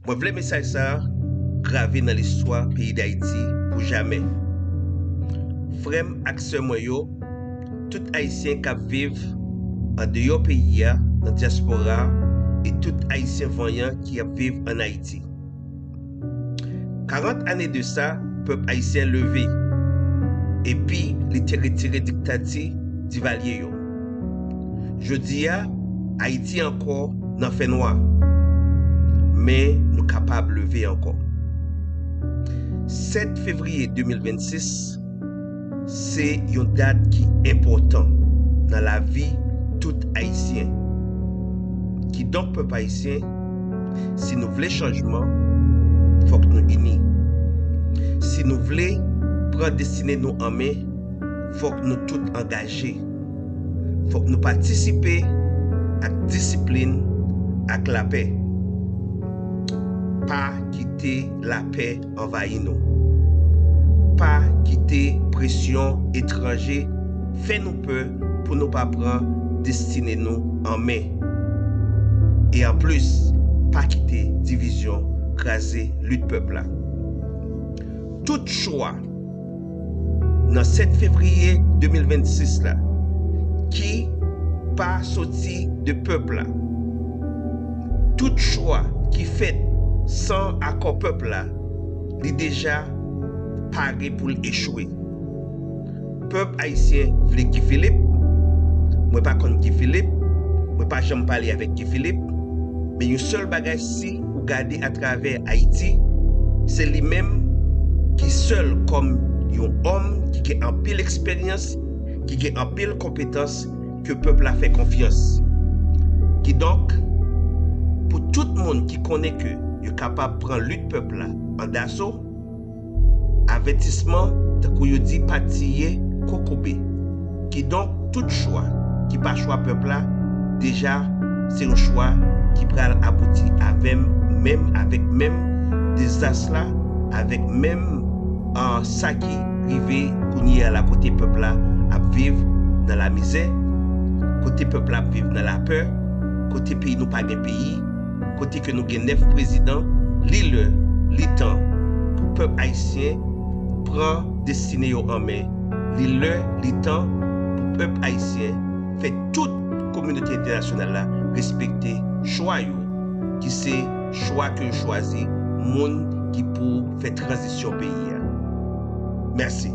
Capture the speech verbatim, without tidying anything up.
Mwen vle mesaj sa a grave nan listwa peyi Dayiti pou jamè. Frè m ak sè mwen yo, tout Ayisyen k ap viv andeyò peyi a, nan dyaspora a, e tout Ayisyen vanyan ki ap viv ann Ayiti. Karant ane de sa, pèp ayisyen leve, epi li te retire diktati Divalye yo. Jodi a, Ayiti ankò nan fènwa, men nou kapab leve ankò. Sèt fevriye de mil vennsis, se yon dat ki enpòtan nan lavi tout Ayisyen. Kidonk, pèp ayisyen, si nou vle chanjman, fòk nou ini. Si nou vle pran destine nou an men, fòk nou tout angaje. Fòk nou patisipe ak disiplin, ak lapè. Pa kite lapè anvayi nou. Pa kite presyon etranje fè nou pè pou nou pa pran destine nou an men. E anplis, pa kite divizyon kraze lit pèp la. Tout chwa nan sèt fevriye de mil vennsis la ki pa soti de pèp la, tout chwa ki fèt san akò pèp la, li deja pare pou l echwe. Pèp ayisyen vle Guy Philippe. Mwen pa konn Guy Philippe. Mwen pa janm pale avèk Guy Philippe. Men yon sèl bagay, si ou gade atravè Ayiti, se li menm ki sèl kòm yon òm ki gen anpil eksperyans, ki gen anpil konpetans, ke pèp la fè konfyans. Kidonk, pou tout moun ki konnen ke yo kapab pran lit pèp la an daso, avètisman, tankou yo di, pa tiye kokobe. Kidonk, tout chwa ki pa chwa pèp la, deja, se yon chwa ki pral abouti avè m, menm avèk menm dezas la, avèk menm, ah, sa ki rive kounye a la, kote pèp la ap viv nan lamizè, kote pèp la ap viv nan lapè, kote peyi nou pa gen peyi, kote ke nou gen nèf prezidan. Li lè, li tan pou pèp ayisyen pran destine yo an men. Li lè, li tan pou pèp ayisyen fè tout kominote entènasyonal la respekte chwa yo, ki se chwa ke yo chwazi moun ki pou fè tranzisyon peyi a. Mèsi.